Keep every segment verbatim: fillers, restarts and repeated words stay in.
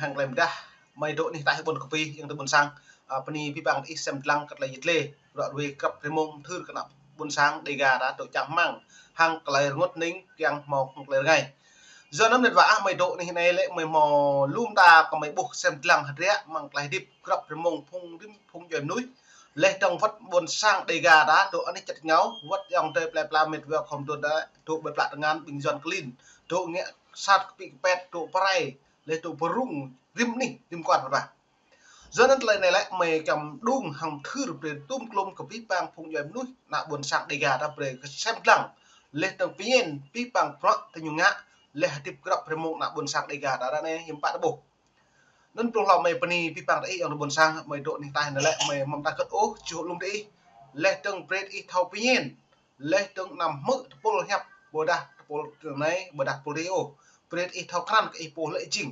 hăng tơlơi mơdah, mơi dŏ anih ataih ƀôn kơpi, ayŏng adơi ƀôn sang, a, bơni abih bang ih sem lăng kơ tơlơi yit lĕ, ruă ruê krăp rơmông thâo kơ ană ƀôn sang Dêga ta dŏ čang rơmang, hăng tơlơi rơngot hning kiăng hmâo hăng tơlơi rơngai. Yua anŭn mĕt wa ah, mơi dŏ anih anai lĕ mơi hmâo lŏm ta kơ mơi ƀuh sem lăng hơdră amăng tơlơi hơdip krăp rơmông phung rĭm phung djuai mơnuih. Laih dơ̆ng wơ̆t ƀôn sang Dêga ta dŏ anih čăt ngao, wơ̆t ayŏng adơi plơi pla mĕt wa khŏm dŏ ta, dŏ ƀơi pla tơngan ƀing Yuan klin, dŏ ngă sat kơpĭ kơpet, dŏ pơrai, laih dŏ pơrŭng rĭm anih rĭm kual pơdah. Yua anŭn tơlơi anai lĕ mơi kiăng đung hăng thâo brơi tơm klôm kơ abih bang phung djuai mơnuih ană ƀôn sang Dêga ta brơi kơ sem lăng, laih dơ̆ng pơñen abih bang bruă tơ ñu ngă, laih hơdip krăp rơmông ană ƀôn sang Dêga ta ră anai hiư̆m pă ta ƀuh. Anŭn blung hlâo mơi bơni abih bang ta ih ayŏng adơi ƀôn sang, mơi dŏ anih ataih anai lĕ mơi mơ̆n ta kơt ôh, čuh lŏm ta ih, laih dơ̆ng brơi ih thâo pơñen, laih dơ̆ng anăm hmư̆ tơpul hiăp, ƀôdah tơpul tơ anai, ƀôdah tơpul rê ôh, brơi ih thâo krăn kơ ih pô lĕ jing.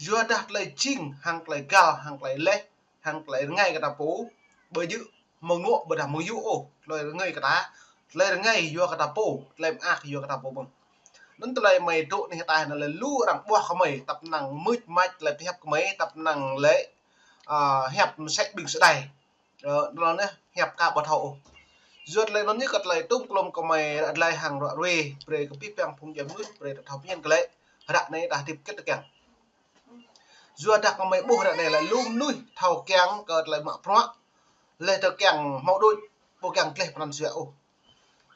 Yua dah tơlơi jing, hăng tơlơi găl, hăng tơlơi laih, hăng tơlơi rơngai kơ ta pô, ƀu djơ̆ mơ̆ng ngŏ ƀôdah mơ̆ng yŭ ôh, tơlơi rơngai kơ ta, tơlơi rơngai yua kơ ta pô, tơlơi mơak yua kơ ta pô mơ̆n. Anŭn tơlơi mơi dŏ anih ataih anai lĕ lu arăng ƀuah kơ mơi, tăp năng mưč mač tơlơi pơhiăp kơ mơi, tăp năng lĕ, a, hiăp mơsĕ ƀing sơdai. Ơ, anŭn lĕ hiăp ka ƀu thâo ôh. Yua tơlơi anŭn ñu kơ tơlơi tơm klôm kơ mơi ră tơlơi hăng ruă ruê, brơi kơ abih bang phung djuai mơnuih, brơi ta thâo pơñen kơ lĕ, ră anai ta hơdip kĕt tơ kiăng. Yua dah kơ mơi ƀuh ră anai lĕ lu mơnuih thâo kiăng kơ tơlơi mă bruă, laih thâo kiăng hmâo đôč, ƀu kiăng tơlơi pơanăn sua ôh.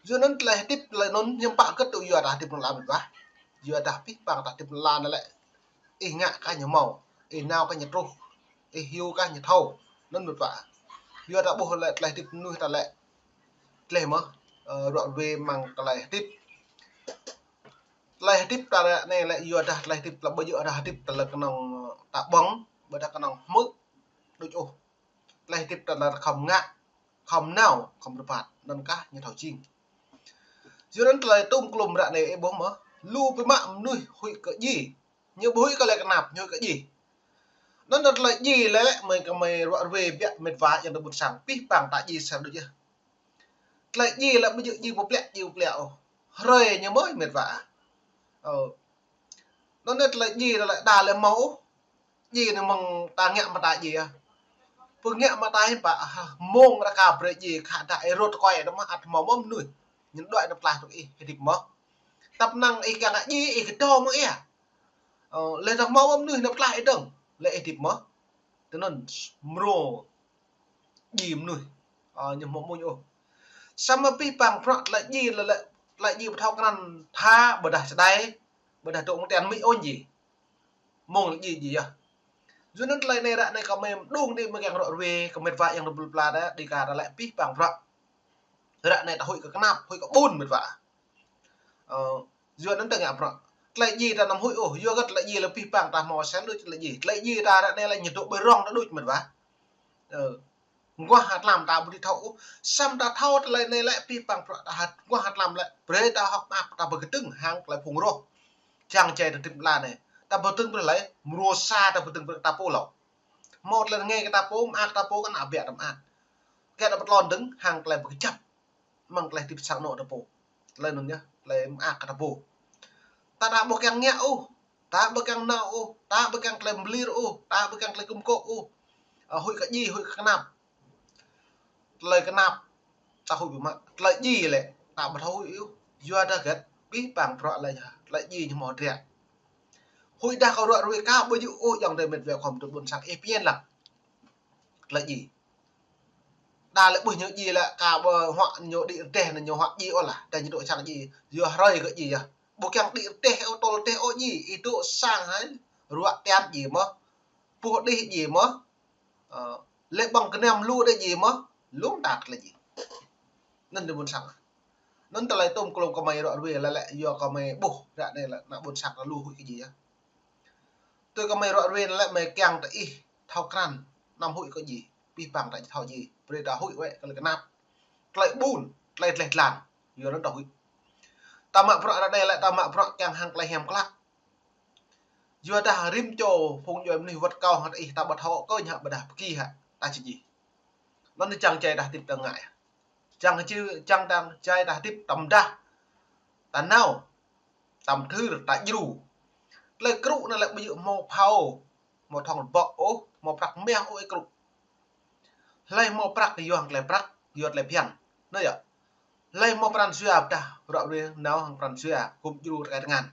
Yua anŭn tơlơi hơdip tơlơi anŭn hiư̆m pă kơt tŭ yua ta hơdip lăm mơnuih wa. Yua dah abih bang ta hơdip lăm anai lĕ ih ngă kah ñu hmâo, ih nao kah ñu truh, ih hyu kah ñu thâo, anŭn mơ̆n wa. Yua ta ƀuh lĕ tơlơi hơdip mơnuih ta lĕ tơlơi mơ̆, ơ, ruă ruê amăng tơlơi hơdip. Tơlơi hơdip ta ră anai lĕ yua dah tơlơi hơdip ta ƀu djơ̆ dah hơdip tơlơi kơnơ̆ng ta ƀơ̆ng, ƀôdah kơnơ̆ng hmư̆ đôč ôh. Tơlơi hơdip ta lĕ khŏm ngă, khŏm nao, khŏm rơbat, anŭn kah ñu thâo jing. Yua anŭn tơlơi tơm klôm ră anai ih ƀuh mơ̆, lu biă mă mơnuih huĭ kơ djai. Ñu ƀu huĭ kơ tơlơi kơnap, ñu huĭ kơ djai. Anŭn tơlơi djai lĕ lĕ mơi kơ mơi ruă ruê biă mĕt wa ayŏng adơi ƀôn sang, abih bang ta djai sa đôč yơh. Tơlơi djai lĕ ƀu djơ̆ djai pơplĕ, djai pơplĕ ôh. Hrơi ñu mơi mĕt wa. Ơ. Anŭn tơlơi djai lĕ đa lĕ hmâo ôh. Djai anai mơ̆ng ta ngă mơta djai ah. Pơngă mơta hiư̆m pă, ah, mơ̆ng rơka brơi djai khă dah ih rŏt tơkơi ih đơ̆m ăt hmâo mơ̆ mơnuih. Ñu đuaĭ anŭn plah tŭ ih hơdip mơ̆. Tăp năng ih kiăng ngă djai ih kơdâo mơ̆ng ih ah. Ơ, laih dah hmâo mơ̆ mơnuih anŭn plah ih dơ̆ng, lĕ ih hơdip mơ̆. Tui anŭn mrô djai mơnuih. Ơ, ñu hmâo mơ̆ ôh. Samơ̆ abih bang bruă tơlơi djai lĕ lĕ, tơlơi djai ƀu thâo krăn tha ƀôdah sơdai, ƀôdah dŏ mơ̆ng tian mĭ ôh djai. Mơ̆ng djai djai yơh. Yua anŭn tơlơi anai ră anai kơ mơi đung đĭ mơi kiăng ruă ruê, kơ mĕt wa ayŏng adơi ƀôn pla ta, Dêga ta lĕ abih bang bruă. Ră anai ta huĭ kơ kơnap, huĭ kơ ƀun mĕt wa. Ơ, yua anŭn ta ngă bruă. Tơlơi djai ta anăm huĭ ôh, yua kơ tơlơi djai lĕ abih bang ta hmâo sen đôč tơlơi djai. Tơlơi djai ta ră anai lĕ ñu dŏ ƀơi rŏng ta đôč mĕt wa. Ơ, mơguah hă tlam ta ƀu dưi thâo ôh. Samơ̆ ta thâo tơlơi anai lĕ abih bang bruă ta hă, mơguah hă tlam lĕ brơi ta hơ̆k mơak ta ƀu kơdơ̆ng hăng tơlơi phung rŏh. Čang jai ta hơdip lăm anai. Ta ƀu kơdơ̆ng brơi lĕ, mrô sa ta ƀu kơdơ̆ng brơi ta pô hlâo. Hmâo tơlơi rơngai kơ ta pô, mơak ta pô kơ ană ƀiă ta mơak. Kơ ta pơtlon dơ̆ng hăng tơlơi ƀu kơjăp. Amăng tơlơi hơdip sang anŏ ta pô. Tơlơi anŭn yơh, tơlơi mơak kơ ta pô. Ta dah ƀu kiăng ngă ôh, ta ƀu kiăng nao ôh, ta ƀu kiăng tơlơi mơlir ôh, ta ƀu kiăng tơlơi kơmkŏ ôh. Ơ, huĭ kơ djai, huĭ kơ kơnap. Tơlơi kơnap ta huĭ biă mă, tơlơi djai lĕ ta ƀu thâo huĭ ôh. Yua dah hơget, abih bang bruă lĕ yơh, tơlơi djai ñu hmâo hơdră. Huĭ dah kơ ruă ruê ka ƀu djơ̆ ôh ayŏng adơi mĕt wa khŏm adơi ƀôn sang ih pơñen lăng. Tơlơi djai. Đa lĕ ƀuh ñu djai lĕ ka ƀu huă ñu đĭ rơdêh anŭn ñu huă djai ôh lah, dah ñu dŏ sang djai. Yua hrơi kơ djai yơh. Ƀu kiăng đĭ rơdêh ôh, tŏl rơdêh ôh djai, ih dŏ sang hai, ruă tian djai mơ̆. Puh đih djai mơ̆. Ơ, lĕ ƀơ̆ng kơnăm lu đơi djai mơ̆. Lŏm ta tơlơi djai. Anŭn adơi ƀôn sang. Anŭn tơlơi tơm klôm kơ mơi ruă ruê lĕ lĕ yua kơ mơi ƀuh ră anai lĕ ană ƀôn sang ta lu huĭ kơ djai yơh. Tui kơ mơi ruă ruê lĕ mơi kiăng ta ih thâo krăn, anăm huĭ kơ djai, abih bang ta thâo djai, brơi ta huĭ wơ̆t kơ tơlơi kơnap. Tơlơi ƀun, tơlơi dleh dlan, yua anŭn ta huĭ. Ta mă bruă ră anai lĕ ta mă bruă kiăng hăng tơlơi hiam klă. Yua dah rĭm čô phung djuai mơnuih wơ̆t kâo hăng ta ih ta ƀu thâo kơ ñu hă ƀôdah pơki hă, ta či djai. Anŭn čang jai ta hơdip ta ngă yơh. Čang jai, čang dang jai ta hơdip ta mơdah. Ta nao. Ta mơthưr, ta djru. Tơlơi krŭ anai lĕ ƀu djơ̆ hmâo phao. hmâo thŏng rơbŏk ôh, hmâo prăk mah ôh ih krŭ. Hlơi hmâo prăk yua hăng tơlơi prăk, yua tơlơi phiăn. Anai yơh. Hlơi hmâo pran jua pơdah ră ruai nao hăng pran jua, gum djru tơkai tơngan.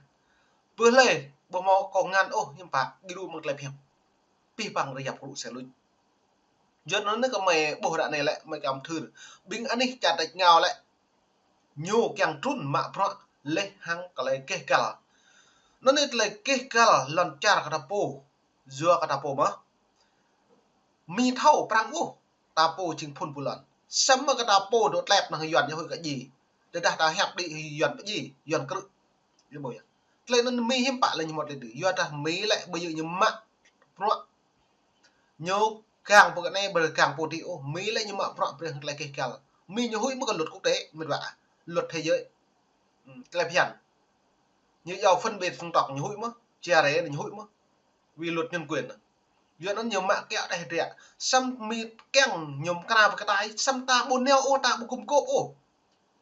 Bơ hlơi ƀu hmâo kông ngăn ôh, hiư̆m pă djru mơ̆ng tơlơi phiăn. Pih păng rơyap krŭ sĕ luč. Yua anŭn kơ mơi ƀuh ră anai lĕ, mơi kăm thưr. Ƀing anih čar tač rơngiao lĕ, ñu kiăng trŭn mă bruă laih hăng tơlơi keh găl. Anŭn tơlơi keh găl lŏn čar kơ ta pô. Yua kơ ta pô mơ̆. Mi thâo prăng ôh, ta pô jing phŭn ƀu lŏn. Samơ̆ kơ ta pô dŏ tlep nao hăng Yuan ñu huĭ kơ ji. Tơdah ta hiăp đĭ Yuan pơ ji, Yuan krư̆. Yơh ƀuh yơh. Tơlơi anŭn Mi hiư̆m pă lĕ ñu mơ̆t lĕ dih. Yua dah Mi lĕ ƀu djơ̆ ñu mă bruă. Ñu kiăng pô kơ anai, ƀu kiăng pô dih ôh. Mi lĕ ñu mă bruă brơi hăng tơlơi keh găl. Mi ñu huĭ mơ̆ kơ luật quốc tế, mĕt wa. Luật thế giới. Ừm, tơlơi phiăn. Ñu yua phân biệt dân tộc ñu huĭ mơ̆, chia rẽ ñu huĭ mơ̆. Vì luật nhân quyền. Yua anŭn ñu mă kiăng đeh rĕ. Samơ̆ Mi kiăng ñu kra pơkơtai, samơ̆ ta ƀu nao ôh, ta ƀu gum gôp ôh.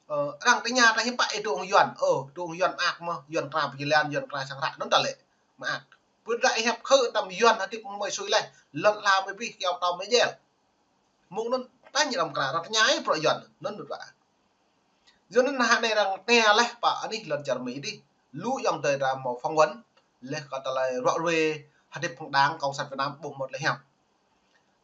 Ơ, arăng tơña ta hiư̆m pă ih dŏ hăng Yuan. Ơ, dŏ hăng Yuan mơak mơ̆, Yuan kra pơjơlan, Yuan kra sang ră, anŭn ta lĕ. Mơak. Bơ ră ih hiăp khư tăm Yuan hơdip mơi sui laih, lŏn ala mơi pih, kiao tâo mơi jel. Mơ̆ng anŭn ta ñu đăm kra, arăng tơña ih bruă Yuan, anŭn mĕt wa. Yua anŭn hă anai arăng tơña laih pă anih lŏn čar Mi dih. Lu ayŏng adơi ta hmâo phỏng vấn, laih kơ tơlơi ră ruai hơdip phung đảng Cộng sản Việt Nam ƀuh mơ̆t lĕ hiam.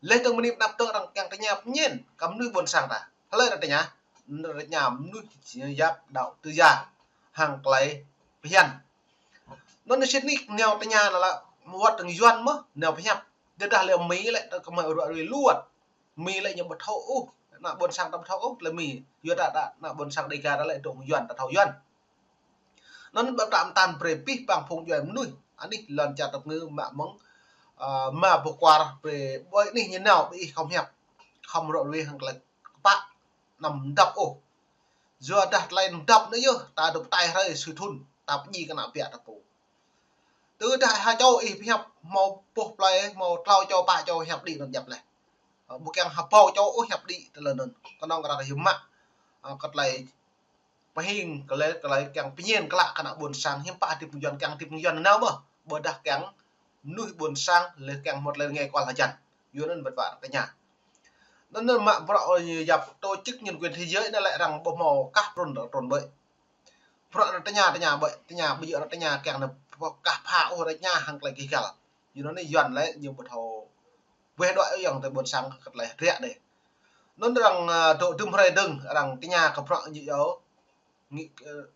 Laih dơ̆ng mơni pơnăp dơ̆ng arăng kiăng tơña pơñen kơ mơnuih ƀôn sang ta. Hlơi arăng tơña, arăng tơña mơnuih yap đaŏ tơjă hăng tơlơi phiăn. Anŭn sĭt nik nao tơña anŭn lĕ mơwăt dơ̆ng Yuan mơ̆ nao pơhiăp. Tơdah lĕ Mi lĕ ta kơmơi ră ruai lu wăt. Mi lĕ ñu ƀu thâo ôh, ană ƀôn sang ta ƀu thâo ôh, tơlơi Mi. Yua dah, dah, ană ƀôn sang Đêga ta lĕ dŏ hăng Yuan, ta thâo Yuan. Anŭn ƀă tơm tăn brơi pih păng phung djuai mơnuih, anih lŏn čar tơpơngư mă mơ̆ng, ơ, mă pơkuar brơi ƀơi anih ñu nao ƀơi ih khŏm hiăp, khŏm ră ruai hăng tơlơi kơpă, anăm mơdăp ôh. Yua dah tơlơi mơdăp anai yơh, ta dŏ pơtai hrơi sui thŭn, ta pơdjai kơ ană ƀiă ta pô. Tơdah ha čô ih pơhiăp hmâo boh plơi, hmâo klâo čô pă čô hiăp đĭ anŭn djăp laih. Ơ, ƀu kiăng ha rơbâo čô ôh hiăp đĭ tơlơi anŭn. Kơnơ̆ng kơ arăng hiư̆m mă, ơ, kơ tơlơi pơhing, kơ tơlơi, kơ tơlơi kiăng pơñen klă kơ ană ƀôn sang, hiư̆m pă hơdip mơ̆ng Yuan, kiăng hơdip mơ̆ng Yuan nao mơ̆. Ƀôdah kiăng mơnuih ƀôn sang, lĕ kiăng mơ̆t lĕ rơngai kual hơjăn. Yua anŭn mĕt wa arăng tơña. Anŭn, anŭn mă bruă, ơ, yap tổ chức nhân quyền thế giới anŭn lĕ arăng ƀu hmâo kah prŭn, trŭn ƀơi. Bruă arăng tơña, tơña ƀơi, tơña ƀơi arăng tơña kiăng anŭn kah pha ôh arăng tơña hăng tơlơi keh găl. Yua anŭn Yuan lĕ ñu ƀu thâo weh đuaĭ ayŏng adơi ƀôn sang kơ tơlơi ră anai. Anŭn arăng, ơ, dŏ dŭm hrơi dơ̆ng, arăng tơña kơ bruă ñu yua, nghị, ơ,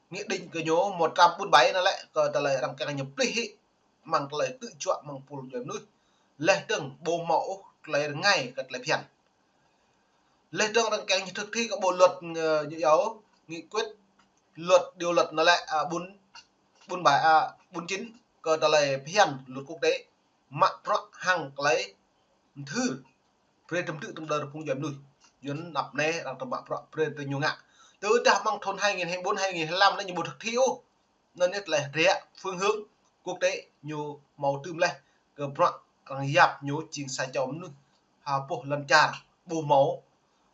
nghị định kơ ñu một trăm bốn bảy anŭn lĕ, kơ tơlơi arăng kiăng ñu plih hĭ, mơ̆ng tơlơi tơ̆ juă mơ̆ng phung djuai mơnuih. Laih dơ̆ng ƀu hmâo ôh tơlơi rơngai kơ tơlơi phiăn. Laih dơ̆ng arăng kiăng ñu thực thi kơ bộ luật, ơ, ñu yua, nghị quyết, luật, điều luật anŭn lĕ, ơ, bốn, bốn bảy, ơ, bốn chín, kơ tơlơi phiăn luật quốc tế, mă bruă hăng tơlơi mơthưr, brơi tơm tư̆ tơm đơr phung djuai mơnuih. Yua anŭn anăp anai arăng tơm mă bruă brơi tơ ñu ngă. Tơdah mơ̆ng thŭn hai nghìn hai mươi bốn, hai nghìn hai mươi lăm anai ñu ƀu thực thi ôh. Anŭn yơh tơlơi ră phương hướng quốc tế ñu hmâo tơm laih kơ bruă arăng yap ñu jing sa čô mơnuih ha boh lŏn čar ƀu hmâo,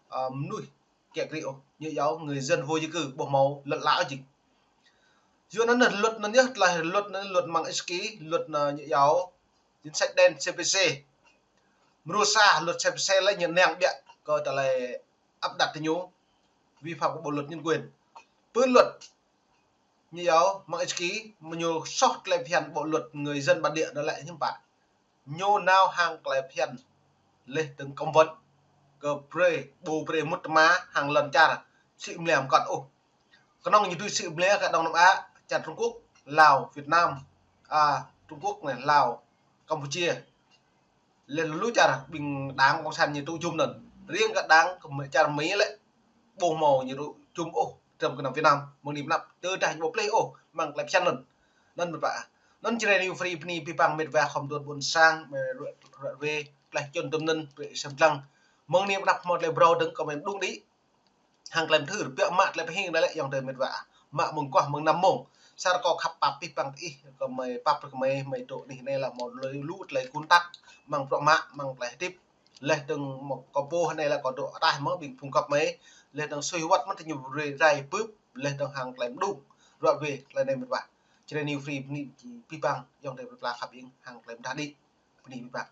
ơ, mơnuih kiă kriê ôh, ñu yua người dân vô gia cư ƀu hmâo lŏn ala ôh jing. Yua anŭn luật anŭn yơh, tơlơi luật anŭn luật mơ̆ng ih ki, luật anŭn ñu yua chính sách đen C P C. Mrô sa luật C P C lĕ ñu năng biă kơ tơlơi áp đặt tơ ñu vi phạm kơ bộ luật nhân quyền. Pơ luật ñu yua mơ̆ng ih ki, mơ̆ ñu soh tơlơi phiăn bộ luật người dân bản địa anŭn lĕ hiư̆m pă. Ñu nao hăng tơlơi phiăn laih dơ̆ng cấm vận kơ brơi, ƀu brơi mŭt tơma hăng lŏn čar sĭ mlĕ mơkŏn ôh. Kơnơ̆ng ñu tui sĭ mlĕ kơ Đông Nam Á, čar Trung Quốc, Lào, Việt Nam, à, Trung Quốc anai, Lào, Campuchia. Laih lu čar ƀing đảng cộng sản ñu tŭ jum anŭn. Riêng kơ đảng kơ Mi, čar Mi lĕ ƀu hmâo ñu tŭ jum ôh, tơm kơ ană Việt Nam, mơ̆ng anai pơ anăp, tơdah ñu ƀu plih ôh, mơ̆ng tơlơi phiăn anŭn. Anŭn mĕt wa. Anŭn Jrai News Free bơni pih păng mĕt wa khŏm dŏ ƀôn sang, mơi ră, ră ruai, tơlơi čun tơm anŭn, brơi sem lăng. Mơ̆ng anai pơ anăp hmâo tơlơi phrâo dơ̆ng kơ mơi mơđung đĭ. Hăng tơlơi mơthưr, biă mă tơlơi pơhing anŭn lĕ ayŏng adơi mĕt wa. Mă mơ̆ng kuah, mơ̆ng năm mông. Sa rơkâo khăp pap pih păng ih, kơ mơi pap kơ mơi, mơi dŏ anih anai lĕ hmâo lu tơlơi kơnăl, mơ̆ng bruă mă, mơ̆ng tơlơi hơdip. Laih dơ̆ng mơ̆ kơ pô anai lĕ kơ dŏ ataih mơ̆ ƀing phung găp mơi. Laih dơ̆ng sui wăt mơ̆ tơ ñu brơi rai bưp, laih dơ̆ng hăng tơlơi mơđung. Ră ruai tơlơi anai mĕt wa. Čơđai New Free bơni či abih bang ayŏng adơi plơi pla khăp ing hăng tơlơi pơdah đih. Bơni abih bang.